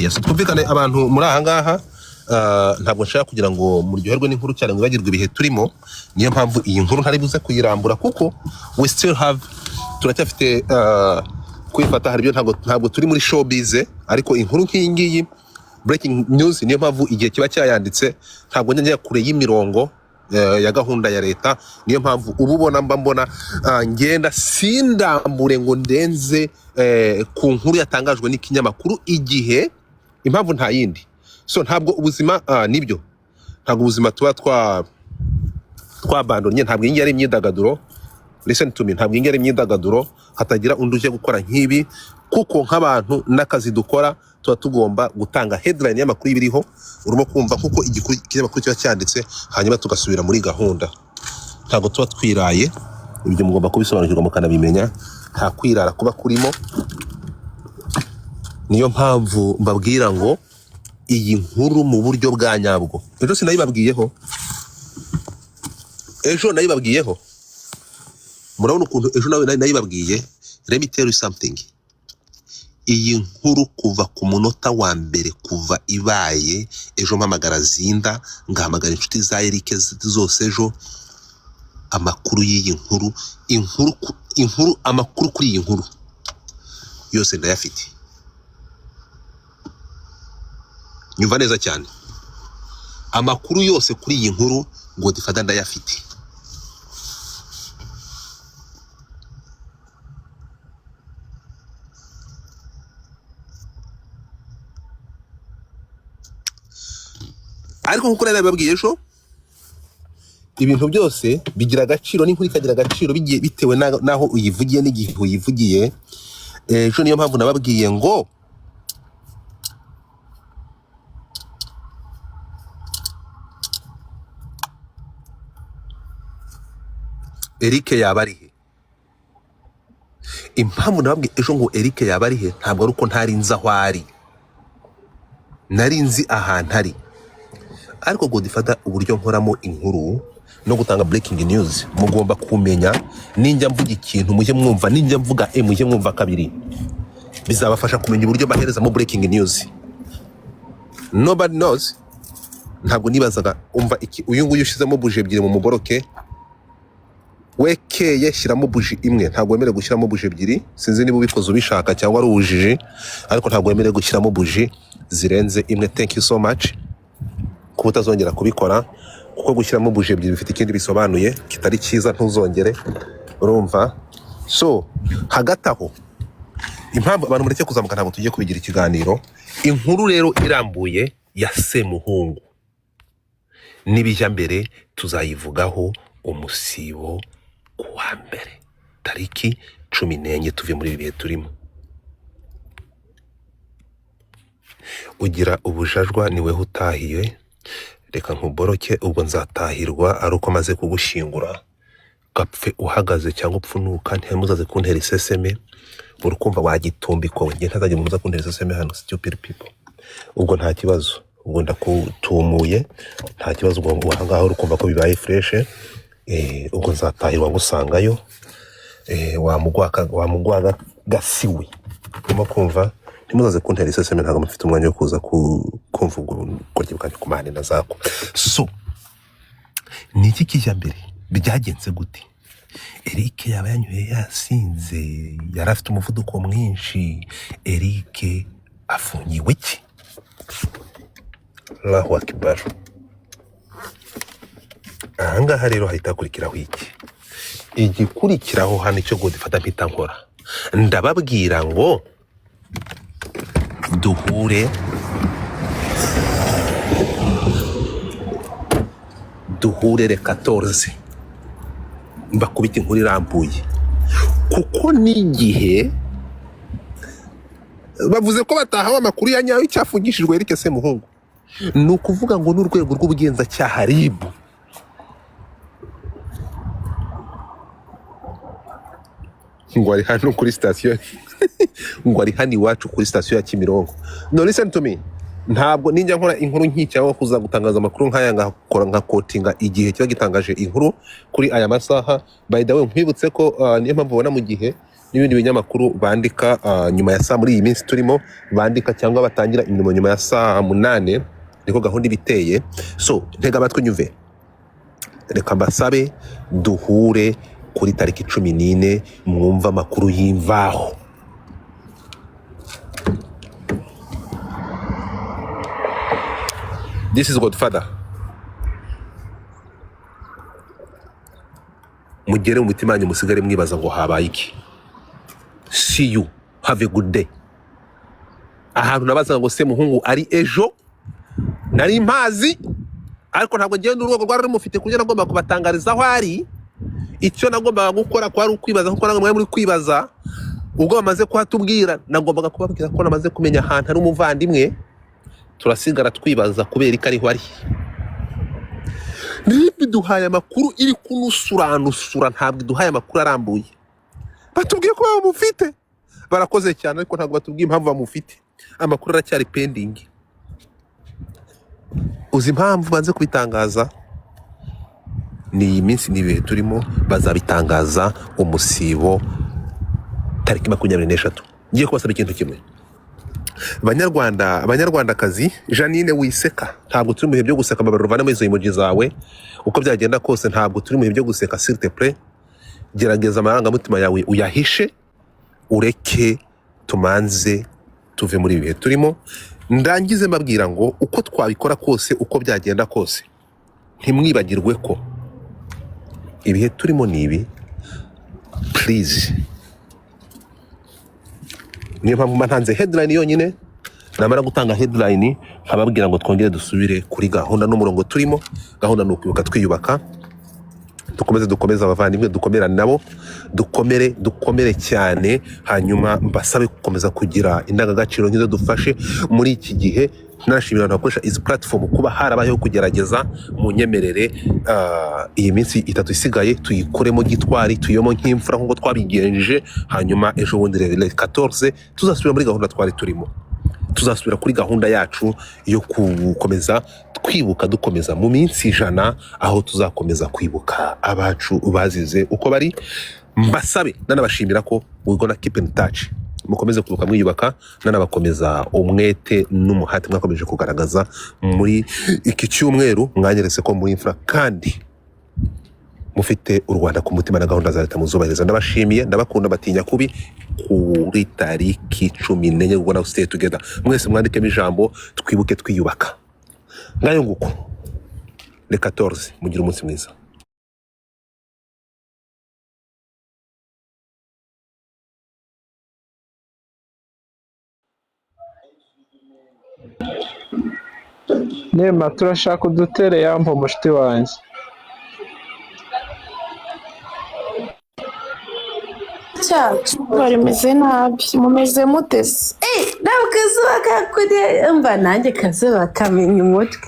Yes, twumvikane abantu muri aha ngaha. Ntabwo nshaka kugira ngo muryoherwe n'inkuru cyane ngo mwibagirwe ibihe turimo. Niyo mpamvu iyi nkuru ntari buze kuyirambura, kuko we still have, turacyafite kwifata. Hari ibyo ntabwo turi muri showbiz, ariko inkuru nk'iyi ngiyi, breaking news, niyo mpamvu igihe kiba cyayanditse. Ntabwo njya kure y'imirongo ya gahunda ya leta. Niyo mpamvu uba ubona mba mbona ngenda sindambure ngo ndenze ku nkuru yatangajwe n'ikinyamakuru Igihe. Impamvu nta yindi. So ntabwo ubuzima, nibyo, ntabwo ubuzima tuba twabandonye. Ntabwo iyi ngiyi ari imyidagaduro. Listen to me, ntabwo iyi ngiyi ari imyidagaduro, hatagira undi uje gukora nk'ibi, kuko nk'abantu n'akazi dukora tuba tugomba gutanga headline y'amakuru y'ibiriho, urimo kumva, kuko ikinyamakuru kiba cyanditse, hanyuma tugasubira muri gahunda. Ntabwo tuba twiraye. Ibyo mugomba kubisobanukirwa mukanabimenya. Nta kwirara kuba kurimo. Niyo mpamvu mbabwira ngo iyi nkuru mu buryo bwa nyabwo, ejo sinayibabwiyeho, ejo nayibabwiyeho. Murabona ukuntu ejo nawe nayibabwiye. Let me tell you something. Iyi nkuru kuva ku munota wa mbere, kuva ibaye ejo, mpamagara Zinda, ngahamagara inshuti za Eric zose ejo, amakuru y'iyi nkuru, inkuru, amakuru kuri iyi nkuru yose ndayafite. Nyumva neza cyane, amakuru yose kuri iyi nkuru ngo difata ndayafite. Ariko nkuko nari nabibabwiye ejo, ibintu byose bigira agaciro, n'inkuru ikagira agaciro bigiye bitewe n'aho uyivugiye n'igihe uyivugiye. Ejo niyo mpamvu nababwiye ngo Eric yaba ari he. Impamvu nababwiye ejo ngo Eric yaba ari he, ntabwo ari uko ntari nzi aho ari, nari nzi ahantu ari. Ariko Godfather, uburyo nkoramo inkuru no gutanga breaking news, mugomba kumenya ninjya mvuga ikintu mujye mwumva, ninjya mvuga mujye mwumva kabiri. Bizabafasha kumenya uburyo baherezamo breaking news. Nobody knows. Ntabwo nibazaga. Umva iki, uyu nguyu ushyizemo buji ebyiri mu muboroke wekeye, shyiramo buji imwe. Ntabwo wemerewe gushyiramo buji ebyiri. Sinzi niba ubikoze ubishaka cyangwa ari ubujiji, ariko ntabwo wemerewe gushyiramo buji zirenze imwe. Thank you so much kuba utazongera kubikora, kuko gushyiramo buji ebyiri bifite ikindi bisobanuye kitari cyiza. Ntuzongere, urumva? So hagati aho, impamvu abantu mureke kuzamuka, ntabwo tugiye kubigira ikiganiro. Inkuru rero irambuye ya Semuhungu n'ibijya mbere tuzayivugaho umusibo ku wa mbere tariki 14, tuve muri ibi bihe turimo. Ugira ubujajwa niwe utahiwe. Reka nkuboroke, ubwo nzatahirwa ari uko maze kugushyingura. Gapfe uhagaze cyangwa upfunuka, ntimuzaze kuntera iseseme. Urukumva wagitumbikwa we, njye ntazajya muza kuntera iseseme hano. Stupid people. Ubwo nta kibazo, ubwo ndakutumuye, nta kibazo. Ubwo aha ngaha urukumva ko bibaye fresh. Ubwo nzatahirwa ngusangayo. Wamugwaga gasiwe, urimo kumva? Ntimuzaze kuntera iseseme, ntabwo mufite umwanya wo kuza kumva ubwo buryo bwanjye ku mahane na zako. So ni iki kijya mbere? Byagenze gute? Eric yaba yanyweye yasinze, yari afite umuvuduko mwinshi. Eric afungiwe iki? Allahu akbar. Ahangaha rero hahita hakurikiraho iki? Igikurikiraho hano, icyo Godfather mpita nkora, ndababwira ngo duhure, duhure le 14, mbakubita inkuru irambuye, kuko n'igihe bavuze ko batahawe amakuru ya nyayo icyafungishijwe Eric Semuhungu. Ni ukuvuga ngo n'urwego rw'ubugenzacyaha RIB ngo ari hano kuri sitasiyo, ngo ari hano iwacu kuri sitasiyo ya Kimironko. No, listen to me, ntabwo ninjya nkora inkuru nk'iyi cyangwa kuza gutangaza amakuru nk'aya ngakora nkakotinga igihe kiba gitangaje inkuru kuri aya masaha. By the way, nkwibutse ko niyo mpamvu ubona mu gihe n'ibindi binyamakuru bandika nyuma ya saa, muri iyi minsi turimo bandika cyangwa batangira imirimo nyuma ya saa 8, niko gahunda iba iteye. So ntega amatwi nyuve, reka mbasabe duhure kuri tariki 14 mwumve amakuru y'imvaho. This is Godfather. Mugere mu mitima yanyu musigare mwibaza ngo habaye iki. See you, have a good day. Ahantu nabazaga ngo se muhungu ari ejo nari mpazi, ariko ntabwo ngenda urwego rwari rumufite kuburyo nagomba kubatangariza aho ari. Icyo nagombaga gukora kwari ukwibaza, kuko namwe mwari muri kwibaza. Ubwo bamaze kuhatubwira, nagombaga kubabwira ko namaze kumenya ahantu ari umuvandimwe. Turasigara twibaza kubera ko ariho ari. RIB iduhaye amakuru iri kunusuranusura, ntabwo iduhaye amakuru arambuye. Batubwiye ko bamufite, barakoze cyane, ariko ntabwo batubwiye impamvu bamufite. Amakuru aracyari pending. Uzi impamvu banze kubitangaza? Ni iyi minsi, ni ibihe turimo. Bazabitangaza umusibo tariki 23. Ngiye kubasaba ikintu kimwe, Banyarwanda, Banyarwandakazi. Janine, wiseka, ntabwo turi mu bihe byo guseka. Mbabarira uvanemo izo emoji zawe. Uko byagenda kose ntabwo turi mu bihe byo guseka, s'il te plaît. Gerageza amarangamutima yawe uyahishe, ureke tumanze tuve muri ibi bihe turimo. Ndangize mbabwira ngo uko twabikora kose, uko byagenda kose, ntimwibagirwe ko ibihe turimo ni ibi. Please, niyo mpamvu mba ntanze headline yonyine. Namara gutanga headline nkababwira ngo twongere dusubire kuri gahunda n'umurongo turimo. Gahunda ni ukwibuka twiyubaka. Dukomeze, dukomeze abavandimwe, dukomerane nabo, dukomere, dukomere cyane. Hanyuma mbasabe gukomeza kugira indangagaciro nk'izo dufashe muri iki gihe. Nashimira abantu bakoresha izi platform kuba harabayeho kugerageza. Mu nyemerere, iyi minsi 3 isigaye tuyikoremo gitwari, tuyemo nk'imfura nk'uko twabigenje. Hanyuma ejo bundi le 14 tuzasubira muri gahunda twari turimo, tuzasubira kuri gahunda yacu yo gukomeza twibuka, dukomeza mu minsi 100, aho tuzakomeza kwibuka abacu bazize uko bari. Mbasabe, nanabashimira ko we gonna keep in touch. Mukomeze kwibuka mwiyubaka, nanabakomeza umwete n'umuhate mwakomeje kugaragaza muri iki cyumweru. Mwanyeretse ko muri imfura kandi mufite u Rwanda ku mutima, na gahunda za leta muzubahiriza. Ndabashimiye, ndabakunda, batinya kubi. Kuri tariki 14 ubwo nawe stay together. Mwese mwandikemo ijambo "twibuke twiyubaka". Ngayo nguko, le 14. Mugire umunsi mwiza. Nema, turashaka udutere yambo mushuti wanjye. Cyacu rimeze nabi, mumeze mutese? Ntabwo kazuba kakuriye, mba nanjye kazuba kamenya umutwe.